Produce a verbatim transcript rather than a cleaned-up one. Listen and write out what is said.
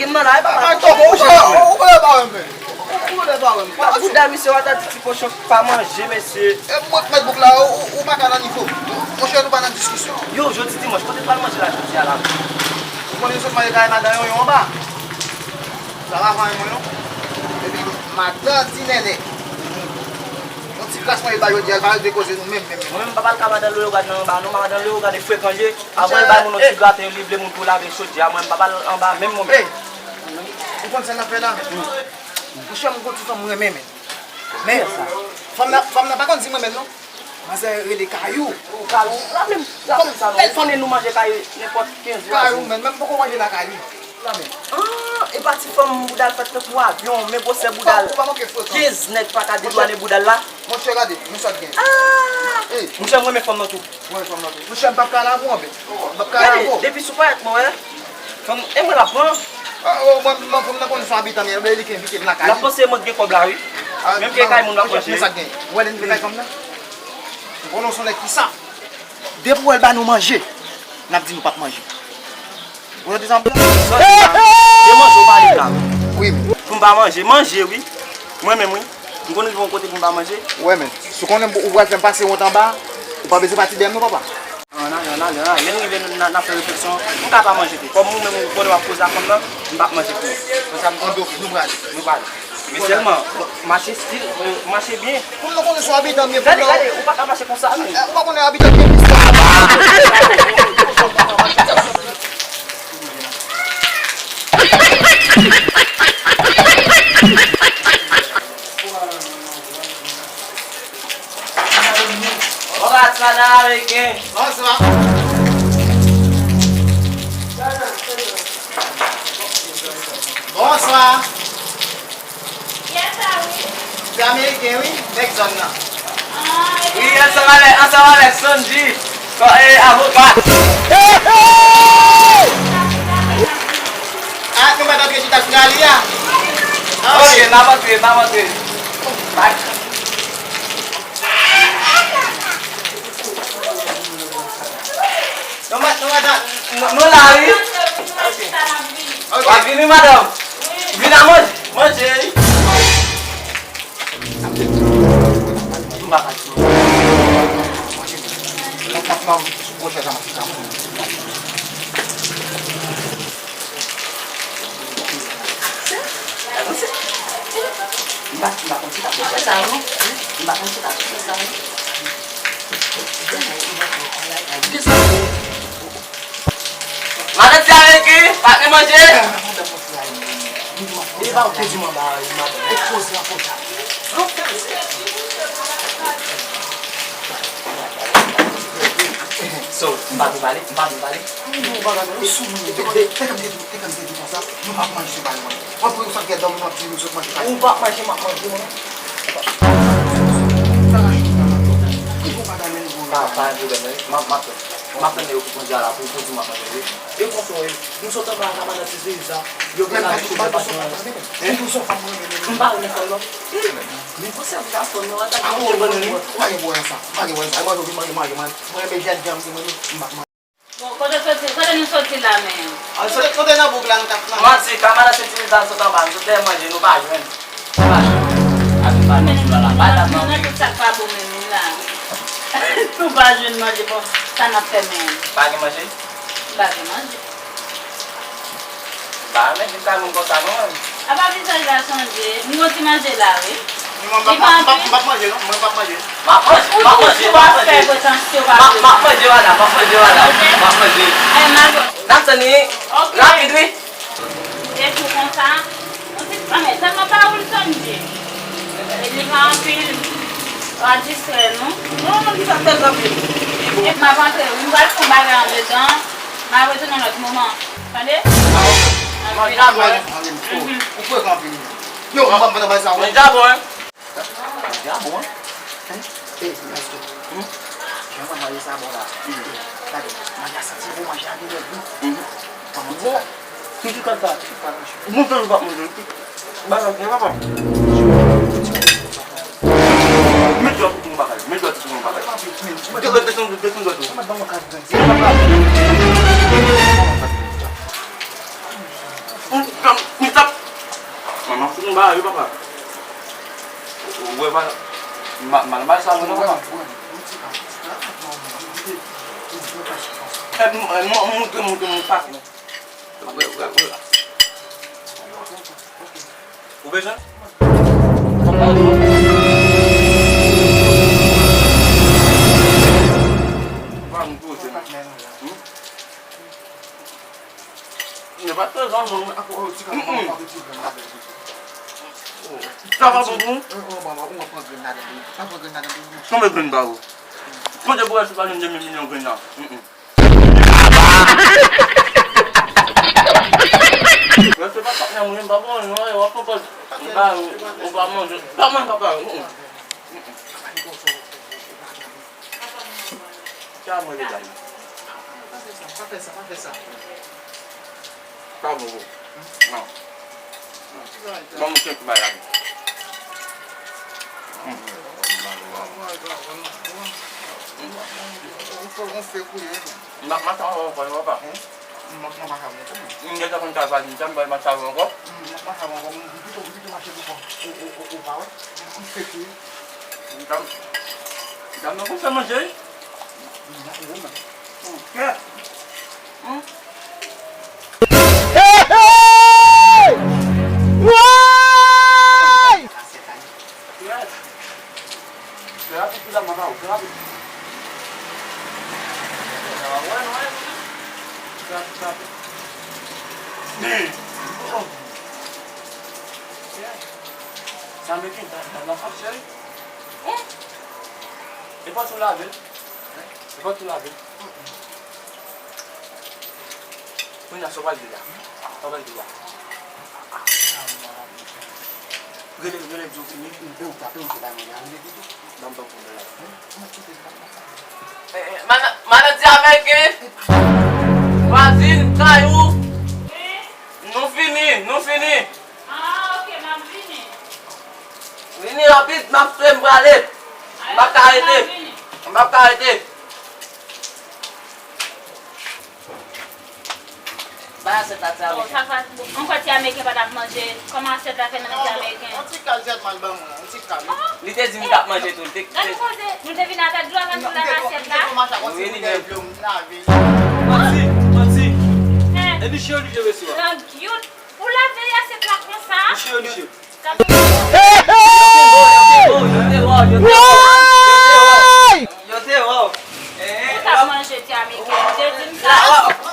M nan la, e papa. Ou konnen pa wè m, men. Ou konnen pa wè m. Bouda misye, w ata di ti kochon pa manje, mesye. E mwen k mèt bouk la, ou pa ka nan nivo. Monchè, nou pa nan diskisyon. Yo, jodi dimanch, kote pral manje la jodi a la? Ou konnen sot manje kay madan Yonyon anba. Sa pa fanmi mwen non. Epi madan ti nènè. Yon ti kras manje ba jodi a, l pa regle koze nou menm, menm, menm. Mwen menm, m pa pral ka madan Leyogad nan anba non, madan Leyogad e frekan l ye. Apre l bay moun yon ti graten, li vle moun pou lave chodyè a, mwen m pa pral anba menm mwen menm. Ou konn sa n ap fè la? Monchè, m gon ti fanm m renmen, men. Men, fanm nan, fanm nan pa konn si m renmen l non. Manzè rele Kayou. Kayou, la menm, la menm sa non. Ou konnen nou manje kay nenpòt kenz jou a. Kayou, men, men m poko manje lakay li. La menm. Ah, e pa ti fanm bouda l fèt tankou avyon, men gwosè bouda l. Ou pa manke frekan. Kenz nèg pa ka dedwane bouda l la. Monchè, gade, men sa k gen. Ah! Monchè, m renmen fanm nan tou. Mwen fanm nan tou. Monchè, m p ap ka lave w anpil. M p ap ka lave w. Depi sou payèt mwen, wè. Fanm, e mwen l ap pran. Ah, oh, mwen, mwen, fanm nan konnen se yon abitan m ye, li k envite m lakay li. L ap panse mwen k gen kòb la, wi. Menm ke kay moun l ap manje. Men sa k gen. Ou wè lè n rive kay fanm nan? Ou konnen w se yon nèg ki sa. Depi w wè l ba nou manje, n ap di nou p ap manje. Ou tande sa m di w? Sòti la. De manje w pale la. Wi, men. Pou m pa manje, manje, wi. Mwen menm, wi. M konn rive yon kote pou m pa manje. Wè, men. Si w konnen ou pral fè m pase wont anba, ou pa bezwen pati dèyè m non, papa. Ann ale, ann ale, ann ale. Lè n rive, n a, n a fè refleksyon. M ka pa manje tou. Kòm ou menm ou konnen w ap koze ak fanm nan, m p ap manje pou ou. Konsa m di. Anben, oke, nou prale. Nou prale. Men sèlman, mache stil, mache byen. Fanm nan konnen se yon abitan m ye, fanm nan. Gade, gade, ou pa ka mache konsa, non. Eh, ou pa konnen abitan m ye plis pase. Bonswa, ti madanm ameriken. Bonswa. Bonswa. Kiyès sa, wi? Se ameriken, wi, nèg zòn nan. Ah, wi, ansanm avèk, ansanm avèk Sonji, e, avoka. Ah, nou mèt antre chita sou gali a. Ah, ok, n ap antre, n ap antre. Bye. Nou mèt, nou mèt, nou, nou la, wi. Ok. Ok. W ap vini, madanm? Vin a manje. Manje, wi. M pa pati. Manje. Mwen pa fè yon ti pwojè sa, mwen. M pa, m pa konn si t ap fè sa, non. M pa konn si t ap fè sa, non. Madan ti avèk li, pa gen manje. Li pa ou te di m anba, madan. Li poze an kontak. So, m pa dwe pale, m pa dwe pale. Ou pa ka, ou sou moun. Te, te, te, te, te, te, te di konsa, nou p ap manje sou pale mwen. Mwen pou yon sòt gèt dòmi, mwen ap di nou sòt manje pale. Ou p ap manje, m ap manje, mwen. Sa rajoute nan nan. Ki bon bagay men nou bon. Pa, pa gen pwoblèm, wi. M ap, m ap, m ap tann yo pou konjè a la, pou, pou di m ap manje, wi. E konsa, wi. Nou sot anba la, madan ti Zeriza. Yo gen la, yo pa di mwen. Ou tou se fanm mwen, men. M pa renmen fanm, non. Men konsèv gason, non, an tan ke mwen, mwen. Ou pa gen pwoblèm sa. Ou pa gen pwoblèm sa. Mwen, mwen, mwen, mwen, mwen. Mwen, men jèn jan m gen mwen, m ap Bon, kote soti, kote nou soti la menm? An sot, nou te nan bouk la, nou t ap nan. Manti, kamarad Sentimital sot anba, nou sot dèyè manje, nou pa jwenn. Nou pa jwenn. Avi pa nou sou la la, pa la nan. Nan tout sa k pa bon menm la. Nou pa jwenn manje, bon, sa n ap fè menm? Pa gen manje? Pa gen manje. Ba, men vin kay moun konsa non, menm. Apa vizaj la chanje? M gon ti manje la, wi. Li pa anpil. M p ap manje, non. Mwen p ap manje. M ap manje, m ap manje, m ap manje. M ap manje, madam, m ap manje, madam. M ap manje. N ap tann, wi. Rapid, wi. Epi konsa, yon ti, a, men sèlman pa Wilson J. Li pa anpil. Pa distrè nou. Non, non, li pa fè anpil. Epi m ap antre, wi. M pral fè yon bagay andedan. M ap retounen yon lòt moman. Tande? Manje a bon, wi. Ou frekan anpil. Yo, mwen pa nan bay sa, wi. Manje a bon, wi. Manje a bon, wi. Hein? Ey, maestro. Jan mwen manje sa bon la. Gade, manje a santi bon, manje a gen lè gou. Kòman se sa? Ki ti kòd sa? Ou montre nou pa manje. Bagay gen papa. Met dwèt ou sou yon bagay. Met dwèt ou sou yon bagay. Desann, desann dwèt ou. Ou, ou, M ba yo, papa. Ou wè mal, mal, mal sa, non, papa. Eh, m, m, moutre, moutre, moutre, papa. Ou bezwen? Papa, m poze, non. Hmm? Yo pa t bezwen, non. Sa pa bon pou ou? Konbyen grenn ba ou? Konte pou wè si pa jwenn de mil milyon grenn nan. Mwen se pa patnè mwen, m pa pran non, w ap pran pòz. M pa, ou pa manje. Pa manje, papa. Sa mwen medam. Pa fè sa, pa fè sa, pa fè sa. Pa bon, bon. Non. Ban m kèk bagay. M ap mache ankò, papa. M gentan konn travay, m pa mache ankò. M pito, m pito mache pou kò. Ou, ou, ou, ou pa wè? M fè kouye. Dam, dam nan pou fè manje, wi. Kè. Hmm. Hey, hey! Woy! Fè rapid, fè rapid, fè rapid. Fè rapid, fè rapid. Sa mete dam nan fòs, cheri. E pa tou lave l. E pa tou lave l. Kounya sa w pral di la? Sa w pral di la? Rele, rele, di w fini. Ban m tankou la. Eh, eh, mana-, manager ameriken, vwazin, kay ou. Nou fini, nou fini. Ah, ok, m ap vini. Vini rapid, m ap swe, m prale. M p ap ka rete. M p ap ka rete. Bay asyèt la, ti ameriken. Sa fè, ankò ti ameriken pa t ap manje. Kòman asyèt la fè nan ti ameriken? Yon ti kal sèlman l ban mwen, yon ti kal. Li te di m t ap manje tou, li te. Gade koze, nou te vin avèk dlo avan nou lave asyèt la. Wi, li menm. Manti, manti. E niche, niche, mesye a. Lang yout. Ou lave asyèt la konsa? Niche, niche. Hey, hey! Woy! Yo te wè w. Ou t ap manje ti ameriken. Ou te di m sa.